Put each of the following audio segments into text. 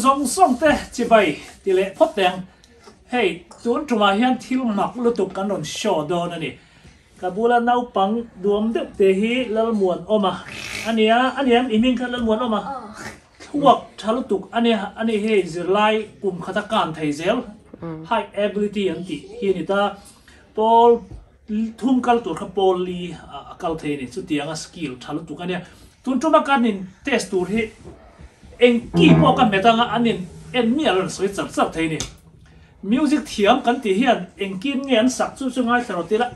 zawng zawng te chibai ti leh phawt teh ang. Hei, tun tumah hian thil mak lutuk kan rawn show dawn a ni. Ka bula naupang duam deuh te hi Lalmuanawma a nia, a ni em? I hming kha Lalmuanawma? Thluak tha lutuk a nia, a ni hei zirlai kum khata kan thei zel, high ability an tih hi a ni ta. Pawl thum kal tur kha pawl li a kal thei a ni, chutianga skill tha lutuk a nia. Tun tuma kan in test tur hi eng ki pawh ka hmet anga an in en miah lo an sawi char char thei a ni. Music thiam kan tih hian engkim nge an sak chu chu ngaithla rawh tila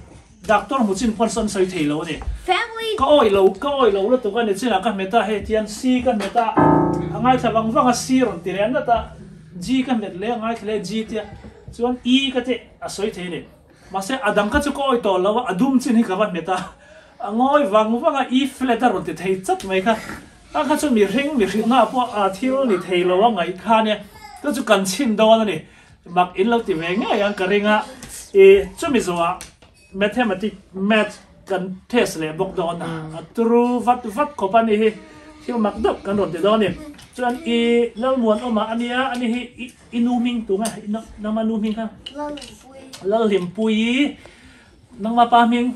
doctor hmu chin pawn sawn sawi thei lo a ni. Ka awih lo ka awih lo lutuk a ni chinah ka hmet a hei tian C ka hmet a a ngaithla vang vang a C rawn ti leh a nat a G ka hmet leh a ngaithla leh G tia chuan E ka teh a sawi thei a ni. Mahse a dang kha chu ka awih tawh lo a a dum chin hi ka va hmet a a ngawi vang vang a E flat a rawn ti thei chat mai kha. A kha chu mihring mihrinna pawh a thil ni thei lo a ngaih kha nia chu chu kan chhin dawn a ni. Mak in lo ti ve ngei ang ka ring a, i chumi zawhah mathematic, math, kan test leh bawk dawn a, a turu vat vat khawp a ni hi, thil mak deuh kan rawn ti dawn a ni. Chuan i Lalmuanawma a nia, a ni hi i i nu hming tunge i nangma nu hming kha? Lalhlimpuii. Lalhlimpuii. Nangma pa hming?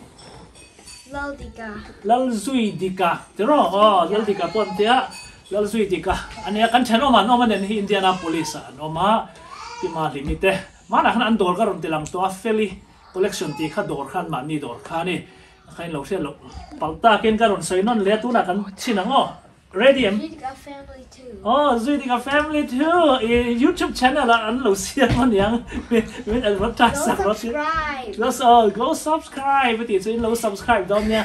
Laldika. Lalzuidika tiraw? Aw Laldika pawh an tia Lalzuidika a nia kan thenawm an awm a nen hi Indianapolis ah an awm a Tima Hlimi te hmanah khan an dawr ka rawn ti lang tawh a Feli collection tih kha dawr kha an mahni dawr kha a ni kha in lo hriat loh palh takin ka rawn sawi nawn leh a tunah kan chhin ang aw. Ready em? Zuidika family too. Oh, Zuidika family too. I YouTube channel ah an lo siam aniang. Min advertise sak rawh. Go subscribe. Go oh, go subscribe ti chu in lo subscribe dawn nia.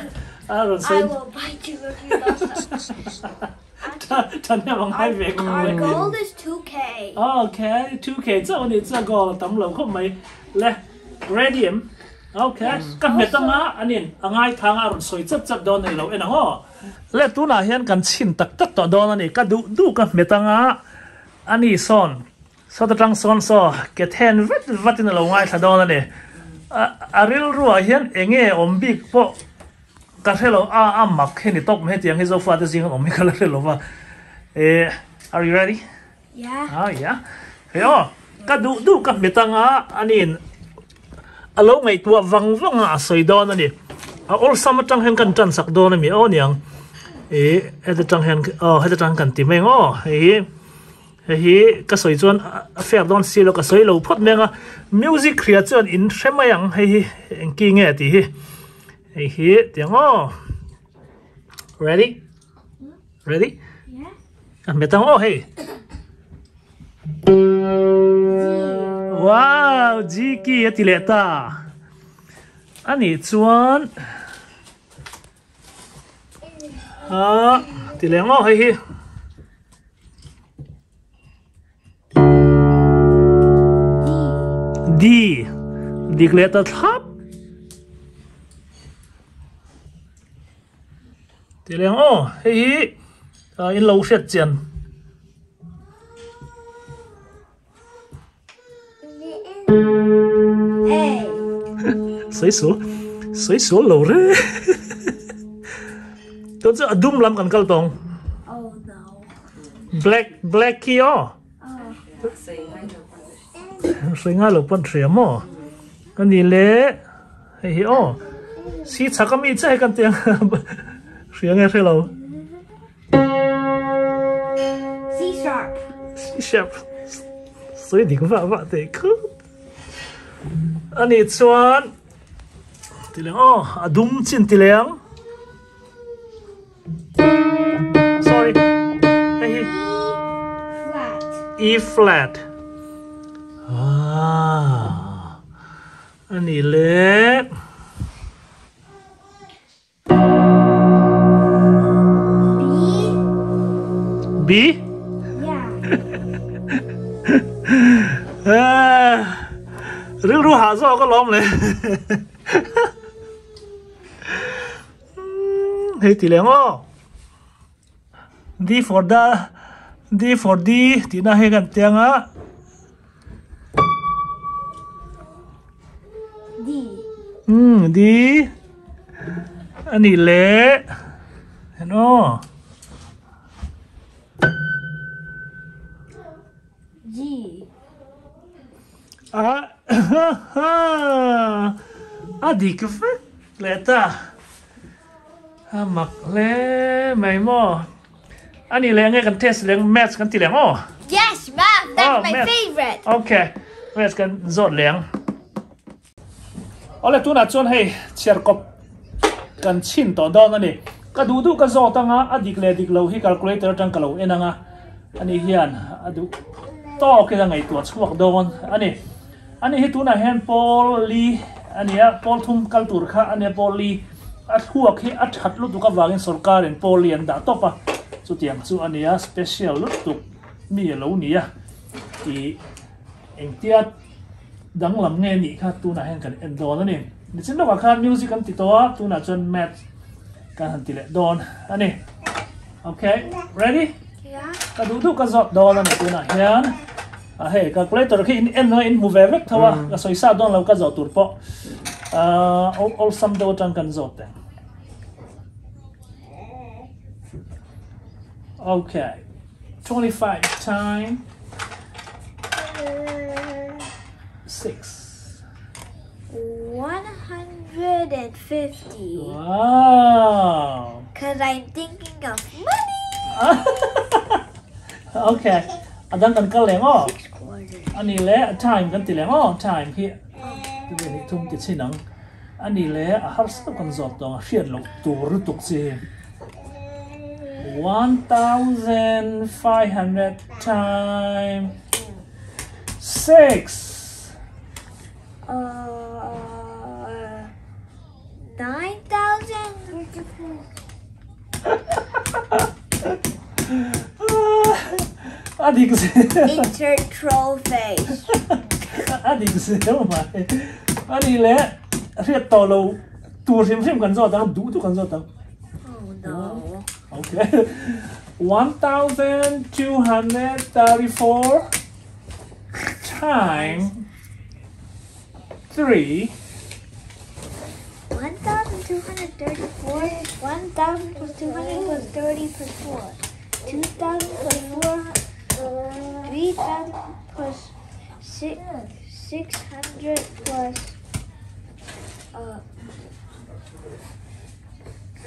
A rawn sawi. I will bite you if you don't subscribe. Thahnem ang hai ve khawp mai. Our goal is 2K. Okay, 2K chauh ani chu a goal a tam lo khawp mai. Le, ready em? Okay, ka hmet anga anin a ngaithang a rawn sawi chat chat dawn ani lo en ang aw. Le tunah hian kan chhin tak tak tawh dawn a ni, ka duh duh ka hmet anga a ni sawn sawt atang sawn saw ke then vat vat in a lo ngaithla dawn a ni. A rilruah hian enge awm bik pawh ka hre lo a, a mak hi ni tawp mai hetiang hi Zofa te zinga awm hi ka la hre lo va. Eh, are you ready? Yeah. Ah, yeah. Hei aw, ka duh duh ka hmet anga aniin a lo ngaihtuah vang vang a a sawi dawn a ni. A awlsam atang hian kan tan sak dawn a mi aw niang. Eh, heta tang hian aw heta tang kan ti mai ang aw. Hei hi hei hi ka sawi chuan a fair dawn si lo ka sawi lo phawt mai ang a. Music hria chuan in hre mai ang hei hi engki nge tih hi. Hei hi tiang aw. Ready? Ready? Yeah. A hmet ang aw hei. Wow, G key a ti leh ta. Ani chuan a ti leh ang aw hei hi. D dik leh ta thlap. Ti leng aw hei hi in lo hriat chian. Sawi sual sawi sual lo re. Tun chu a dum lam kan kal tawng. Black black khi aw. Sawi ngai lo pawn hria maw. Ka ni le. Hei hi aw si chak a mi che kan tiang hria nge hre lo. C sharp. C sharp. Soi dik va va te khu. Ani chuan tileng aw a dum chin tileng. Sorry. Hei hi. Flat. E flat. Ah. A ni le. B. B? Yeah. Eh, rilru hah zawk a lawm le. Hei ti leng aw. D for da D for D tihna hei kan tiang a. D. D a nih leh en aw. A a dik vek leh ta. A mak hle mai maw. A nih leh nge kan test leh ang maths kan ti leh ang aw. Yes, math, that's my favorite. Okay, maths kan zawt leh ang. Awle tunah chuan hei chhiar kawp kan chhin tawh dawn a ni. Ka duh duh ka zawt anga a dik leh dik lo hi calculator atang ka lo en anga ani hian a duh tawkin a ngaihtuah chhuak dawn a ni. Ani hi tunah hian pawl li a ni a, pawl thum kal tur kha a nia pawl li a thluak hi a that lutuk avangin sorkarin pawl li an dah tawp a, chutiang chu a nia special lutuk mi a lo ni a ih engtia danglam nge nih kha tunah hian kan en dawn a ni. Nichin lawkah khan music an ti tawh a, tunah chuan maths kan han ti leh dawn a ni. Okay, ready? Ka duh duh ka zawt dawn a ni tunah hian. A hei calculator khi in en a in hmu ve vek tho a, ka sawi sa dawn lo ka zawh tur pawh. Ah awlsam deuh atang kan zawt teh. Okay, 25 time 6. 150. Wow. Because I'm thinking of money. Okay. Adang kan kal leng aw. Ani le time kan ti leng aw. Time hi. Ti ni thum ti chinang. Ani le a har sa kan zawt tawng a hriat loh tur lutuk chi. 1500 time 6. 9,000. A dik zel. Insert troll face. A dik zel mai. A nih leh hriat tawh lo tur hrim hrim kan zawt ang, duh duh kan zawt ang. Oh no. Okay. 1234 time 3. 1234, 1000 plus 200 plus 30 plus 4. 2000 plus 4, 3000 plus 6, 600 plus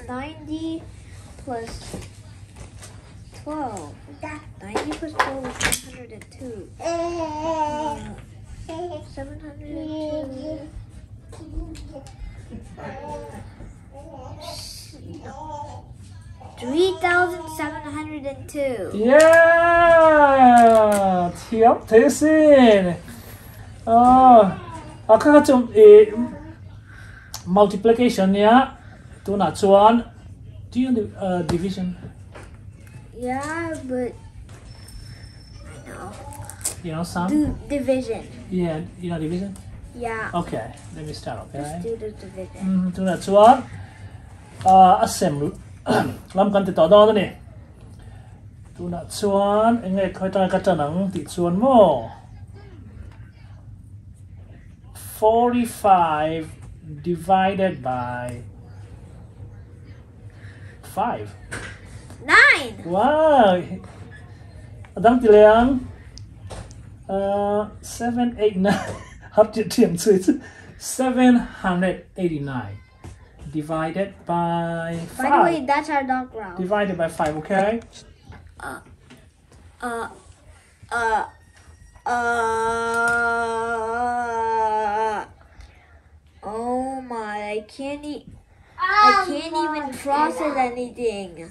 90 plus 12. 90 plus 12 is 102. 702. 3,702. Yeah! Thiam thei sin. Ah, a kha kha chu e multiplication nia tunah chuan do you know the division? Yeah, but I know. You know some? Do division. Yeah, you know division? Yeah. Okay, let me start, okay? Let's do the division. Tunah chuan a sem lam kan ti tawh dawn a ni. Tunah chuan eng nge khawi tanga ka tan ang tih chuan maw 45 divided by 5. 9. Wow! A dang ti leh ang. 7, 8, 9. Har chiah thiam chui chu. 789 divided by 5. By the way, that's our dog round. Divided by 5, okay? Oh my, I can't I can't even process anything.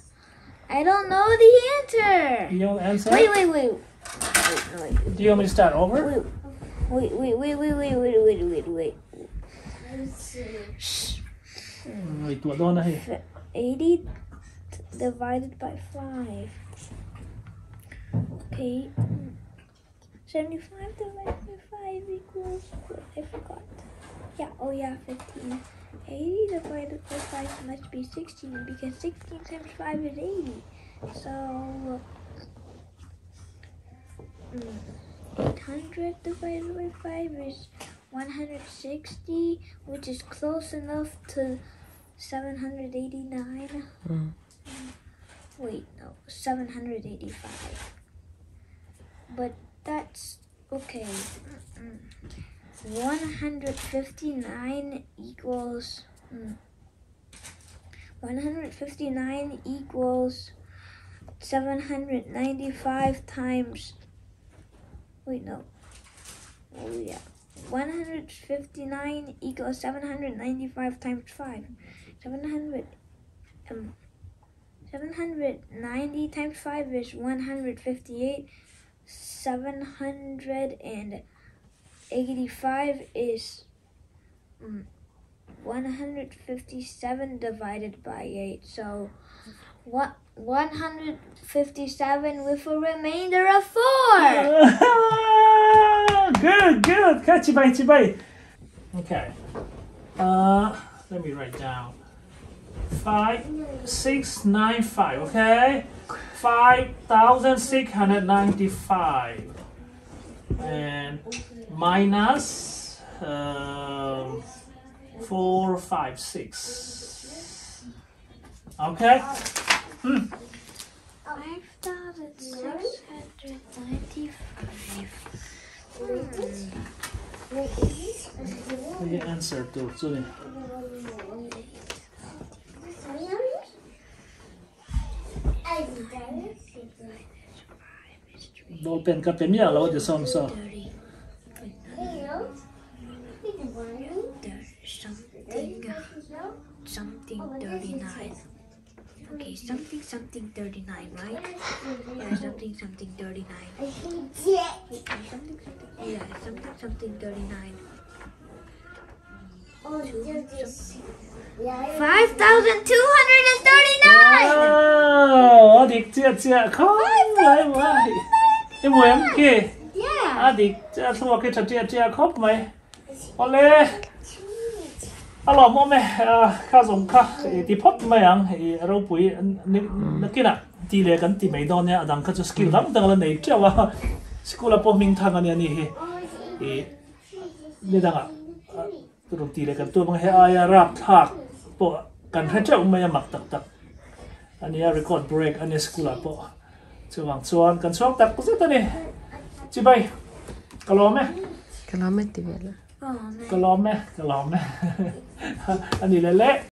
I don't know the answer. You don't answer? Wait, wait, wait. Wait, no, wait. Do you want me to start over? Wait, wait, wait, wait, wait, wait, wait, wait, wait. Shh. Wait, what do I here? 80 divided by 5. Okay. 75 divided by 5 equals, wait, I forgot. Yeah, oh yeah, 15. 80 divided by 5 must be 16 because 16 times 5 is 80. So, 800 divided by 5 is 160, which is close enough to 789. Wait, no, 785. But that's Okay. 159 equals 159 equals 795 times wait no oh yeah 159 equals 795 times 5 700 um 790 times 5 is 158 785 is um, 157 divided by 8. So what 157 with a remainder of 4. Good, good. Catch you bye, Okay. Uh, let me write down. 5, 6, 9, 5, okay? 5,695. And minus um, 4, 5, 6. Okay? Hmm. 5,695. Hmm. The answer to Julie. Ball pen ka pe miah lo ti sawm saw. Something, something 39. Okay, something, something 39, right? Yeah, something, something 39. Wait, something, something, yeah, something, something 39. 5,239! Oh, a dik chiah chiah khawp mai mai. I hmu em khi? Yeah. A dik chiah thluak hi tha chiah chiah khawp mai. Awle, a lawmawm e, kha zawng kha i ti phawt mai ang, i ropui nakinah ti leh kan ti mai dawn nia, a dang kha chu skill dang dang a la nei teuh a, school a pawh hming thang a nia ni hi, i ni dangah rawn ti leh kan tum ang, he aia rapthlak pawh kan hre teuh mai a mak tak tak a nia, record break a nia school ah pawh. Chuvang chuan kan chhuak tak zet a ni. Chibai, ka lawm e. Ka lawm e ti ve la. Ka lawm e, ka lawm e. A ni leh leh.